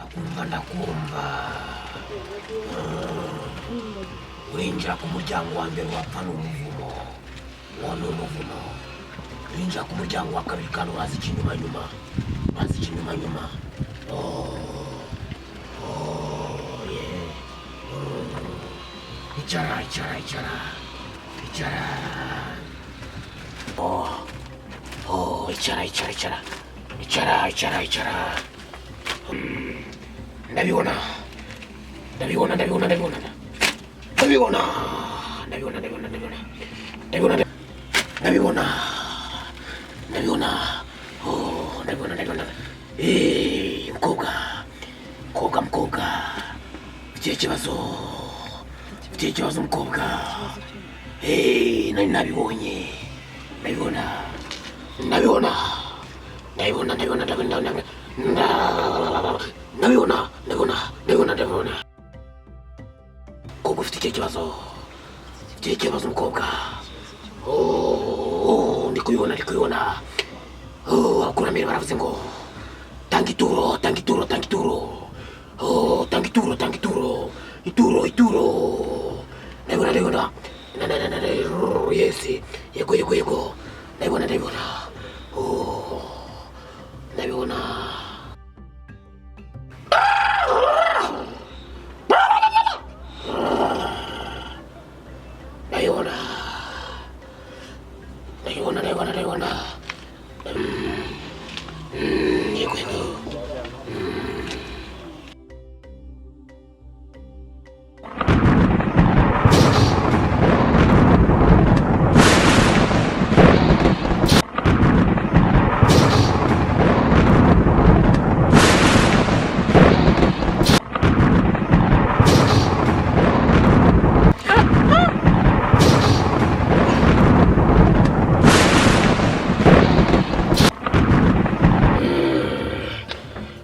Ndakumva, ndakumva. Urinjira ku muryango wa mbere, wapfa, ni umuvumo, uwo ni umuvumo. Urinjira ku muryango wa kabiri kandi uraza ikinyuma nyuma, uraza ikinyuma nyuma. Oh, yeah. Oh. Icara, icara, icara, icara. Oh, icara, icara, icara, icara, icara, icara. Ndabibona, ndabibona, ndabibona, ndabibona, ndabibona, ndabibona, ndabibona, ndabibona, ndabibona, ndabibona, ndabibona. Oh, ndabibona, ndabibona. Eh, mukobwa, mukobwa, mukobwa, ufite ikibazo, ufite ikibazo, mukobwa. Eh, nari nabibonye, ndabibona, ndabibona, ndabibona, ndabibona, ndabibona, ndabibona, ndabibona, ndabibona, ndabibona. Mukobwa, ufite ikihe kibazo? Ufite ikibazo, mukobwa? Oh, ndi kubibona, ndi kubibona. Oh, abakurambere baravuze ngo tanga ituro, tanga ituro, tanga ituro. Oh, tanga ituro, tanga ituro, ituro, ituro. Ndabibona, ndabibona. Na na na na na, yes, yego, yego, yego, ndabibona, ndabibona. Oh, ndabibona. Ndabibona, ndabibona, ndabibona, ndabibona. Yego, yego.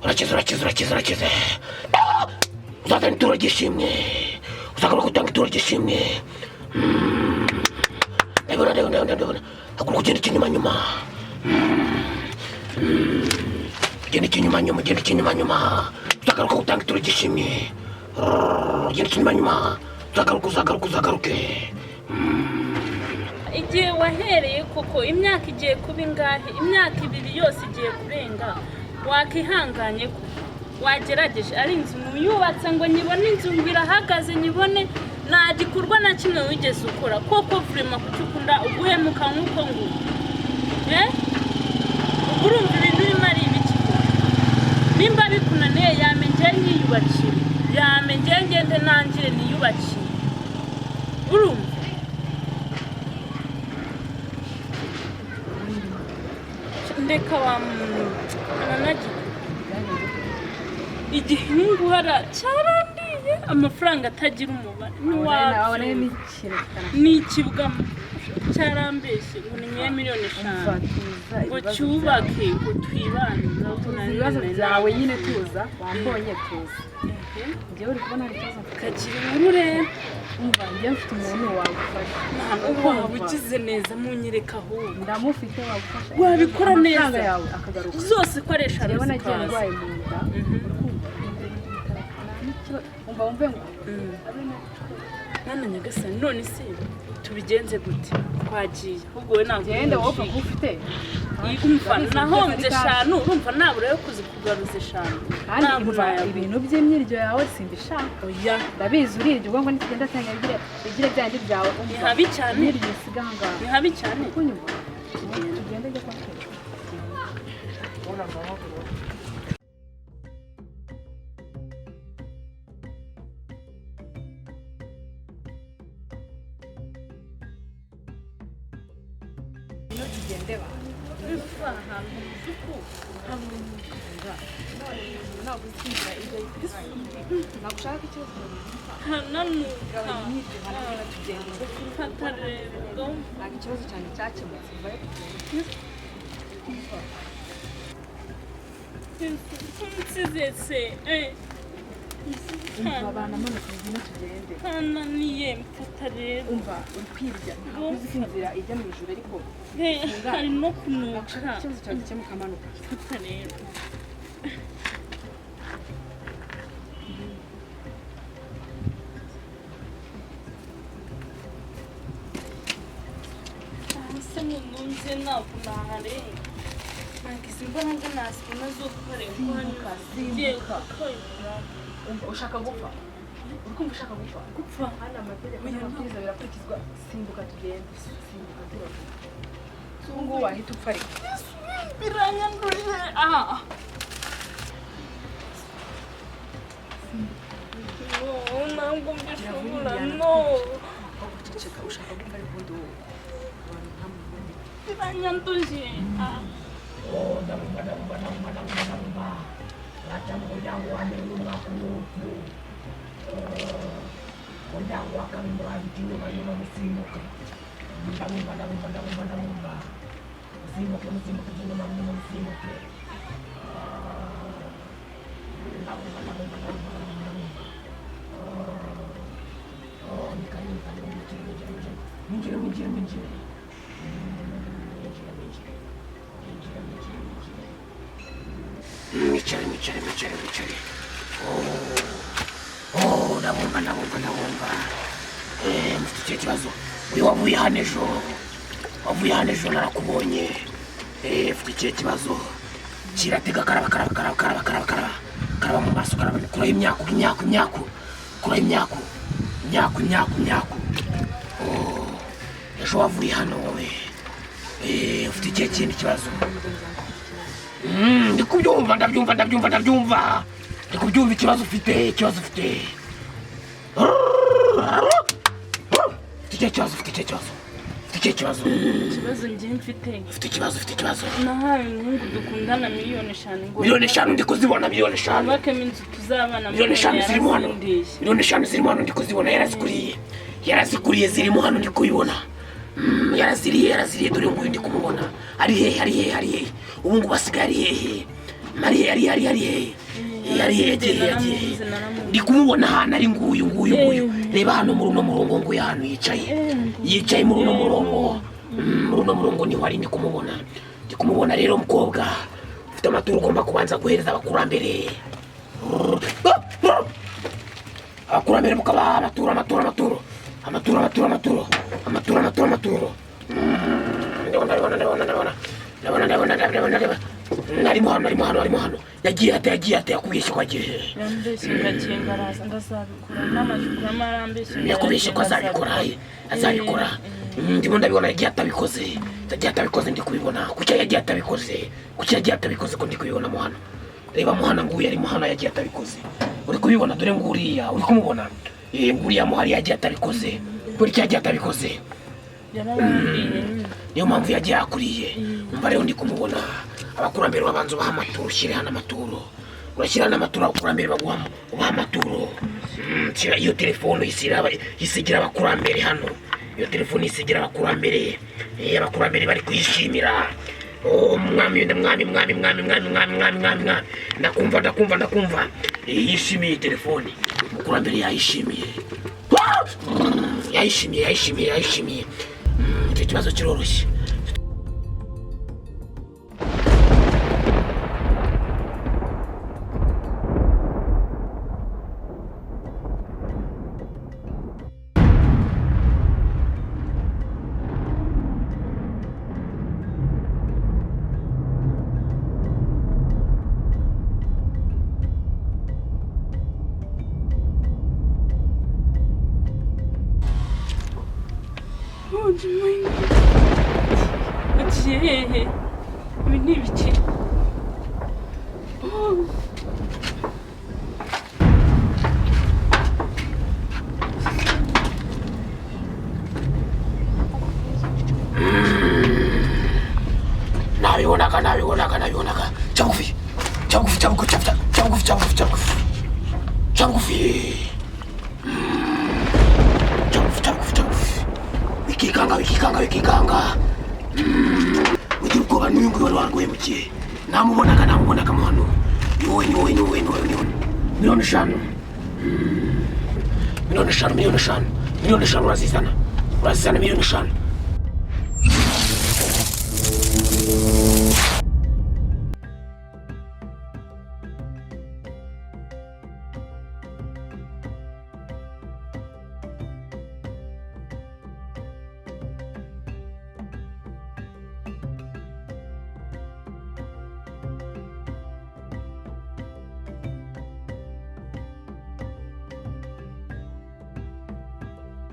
Urakize, urakize, urakize, urakize. Uzazana ituro ry'ishimwe, uzagaruka gutanga ituro ry'ishimwe. Ndabibona, ndabibona, ndabibona. Haguruka ugenda ikinyuma nyuma. Ugenda ikinyuma nyuma, ugenda ikinyuma nyuma. Uzagaruka gutanga ituro ry'ishimwe. Ugenda ikinyuma nyuma, uzagaruka, uzagaruka, uzagaruke. Igihe wahereye koko, imyaka igiye kuba ingahe? Imyaka 2 yose igiye kurenga. Wakihanganye ko wagerageje, ari inzu yubatse ngo nyibone, inzu ngo irahagaze nyibone, nta gikorwa na kimwe wigeze ukora koko. Vraiment, kuki ukunda uguhemuka nk'uko nguko? Eh, ubwo urumva ibintu urimo ari ibiki koko? Nimba bikunaniye, yame njye nyiyubakire, yame njye ngende nangire niyubakire, urumva? Ndeka wa muntu ananagiye igihungu hara cyarandiye amafaranga atagira umubare. Wabona Ntiwabyumva. n'ikintu Ni ikibwa cyarambeshye ngo ni nyewe miliyoni 5 tuza ngo ibibazo. Cyubake ngo twibane. Tuza ibibazo byawe nyine, tuza, wambonye, tuza. Njyewe uri kubona hari ikibazo mfite. Kagira inkuru rero. Umva, njyewe mfite umuntu wagufasha. Ntabwo waba ugize neza, munyereka ahubwo. Ndamufite wagufasha. Wabikora neza. Amafaranga yawe akagaruka. Zose ko ari eshanu Njyewe nagiye zikaza. ndwaye mu nda, uri kumva? Nta n'ikibazo. Umva, wumve ngo abe Mwana nyagasani, none se tubigenze gute? Twagiye ahubwo, we ntabwo Genda wowe upfa kuba ufite. Umva, Ndabizi, nahombye byose ari cash. eshanu, urumva nabura yo kuzikugaruza eshanu? Kandi Ntabwo umva, nayabura. ibintu by'imyiryo yawe simbishaka. Oya. Ndabizi urirya, ubwo ngo nitugenda tanga bigire bigire byandi byawe. Ni Umva, habi cyane. imyiryo usiga aha ngaha. Ni habi cyane. Kunyumva, tugende, jya kwa Kera. Tugende ba. Ahantu mu by'uku Ntabwo uzi ibyo, ntabwo ushaka ikibazo. Hananuka. Imyiryo hano, tugende. Hatarerwa. Ntabwo ikibazo cyane cyakemutse, vayo tugende. Nsize se, eh. Umva, banamanuka, ngwino tugende. Hananiye, mfata rero. Umva, uri kwirya, ntabwo uzi ko inzira ijya mu ijuru ariko Eh, hari no kunuka. Ntabwo ushaka ikibazo cyawe gikemuka, amanuka. Mfata rero. Se nunze ntabwo naharenga, ntabwo izi mbaraga nazibona zo kuharenga. Simbuka, Ngiye simbuka. kwegura. Umva, ushaka gupfa? Uri kumva ushaka gupfa? Gupfa? Hano amategeko Oya, n'amabwiriza birakurikizwa. Simbuka tugende, simbuka tugende. Ubu ngubu wahita upfa ariko. Biranyandurije aha. No, ntabwo mbishobora, no. Ceceka, ushaka gupfa ariko ubundi wowe abantu nkamwe. Biranyanduje aha. Oh, ndabumva, ndabumva, ndabumva, ndabumva, ndabumva. Baca mu muryango wa mbere n'umwaka w'urupfu. Umuryango wa kabiri murahita inyuma nyuma musimbuke. Ndabumva, ndabumva, ndabumva, ndabumva. Musimbuke, musimbuke, inyuma nyuma musimbuke. Ndabumva, ndabumva, ndabumva, ndabumva, ndabumva. Oh, ni karibu, ni karibu, mwinjire, mwinjire, mwinjire, mwinjire, mwinjire, mwinjire. Mwinjire, mwinjire. Mwinjire, mwinjire, mwinjire. Mwicare, mwicare, mwicare, mwicare. Oh, oh, ndabumva, ndabumva, ndabumva. Mufite ikihe kibazo? Uyu wavuye hano ejo, wavuye hano ejo narakubonye. Ufite ikihe kibazo? Kiratega, karaba, karaba, karaba, karaba, karaba, karaba, karaba mu maso, karaba, kuraho imyaku, imyaku, imyaku, kuraho imyaku, imyaku, imyaku, imyaku. Oh, ejo wavuye hano wowe. Ufite ikihe kindi kibazo? Ndi kubyumva, ndabyumva, ndabyumva, ndabyumva, ndi kubyumva. Ikibazo ufite, ikibazo ufite, ufite ikihe kibazo? Ufite ikihe kibazo? Ufite ikihe kibazo? Ikibazo njye mfite, Ufite ikibazo, ufite ikibazo. nahaye umuhungu dukundana 5 miliyoni ngo 5 miliyoni ndi kuzibona, 5 miliyoni. Twubakemo inzu tuzabana. 5 miliyoni zirimo hano. Yarazindiye. 5 miliyoni zirimo hano, ndi kuzibona. Yarazikuriye, yarazikuriye, zirimo hano, ndi kubibona. Yaraziriye, yaraziriye. Dore nguyu ndi kumubona. Ari hehe? Ari hehe? Ari hehe ubu ngubu? Asigaye ari hehe? Ari hehe? Ari hehe? Ari hehe? Ari hehe? Yagiye hehe? Yagiye hehe? Naramubuze, naramubuze. Ndi kumubona ahantu ari. Nguyu, nguyu, nguyu. Reba hano muri uno murongo, nguyu ahantu yicaye, yicaye muri uno murongo. Muri uno murongo niho ari, ndi kumubona, ndi kumubona. Rero mukobwa, ufite amaturo ugomba kubanza guhereza abakurambere, abakurambere mukabaha amaturo, amaturo, amaturo, amaturo, amaturo, amaturo, amaturo, amaturo, amaturo. Ndabona, ndabona, ndabona, ndabona, ndabona, ndabona, ndabona, ndabona. Arimo hano, arimo hano, arimo hano. Yagiye ate? Yagiye ate? Yakubeshye ko agiye hehe? Yambeshye ngo agiye, ngo araza, ngo azabikora n'amajwi arambeshye ngo Yakubeshye ko aragiye, ngo azabikora, azabikora. Ndimo ndabibona, yagiye atabikoze, yagiye atabikoze, ndi kubibona. Kuki yagiye atabikoze? Kuki yagiye atabikoze ko ndi kubibona mo hano? Reba mo hano, nguyu arimo hano, yagiye atabikoze. Uri kubibona? Dore nguriya, uri kumubona? Nguriya mo hari, yagiye atabikoze. Kubera iki yagiye atabikoze? Yarayambwiye nyine. Niyo mpamvu yagiye yakuriye. Umva rero, ndi kumubona. Abakurambere babanza ubaha amaturo. Ushyire hano amaturo, urashyira hano amaturo, abakurambere baguha, ubaha amaturo. Shyira iyo telefone isigira abakurambere hano. Iyo telefone isigira abakurambere. Abakurambere bari kuyishimira. Oh, mwami, mwami, mwami, mwami, mwami, mwami, mwami, mwami, mwami, ndakumva, ndakumva, ndakumva. Yishimiye telefone, umukurambere yayishimiye. Ah! Yayishimiye, yayishimiye, yayishimiye. Icyo kibazo kiroroshye. Oh, Jimmy. Ugiye hehe? Ibi ni ibiki? Oh. Nabibonaga, nabibonaga, nabibonaga. Ca bugufi, ca bugufi, ca bugufi, ca bugufi, ca bugufi, ca bugufi, ca bugufi, ca bugufi, ca bugufi, ca bugufi. Wikikanga, wikikanga, wikikanga. Ugira ubwoba n'uyu nguyu wari warwaye namubonaga, namubonaga mo hano. Ni wowe, ni wowe, ni wowe, ni wowe, ni wowe. 5 miliyoni, 5 miliyoni, 5 miliyoni, 5 miliyoni, urazizana, urazizana 5 miliyoni.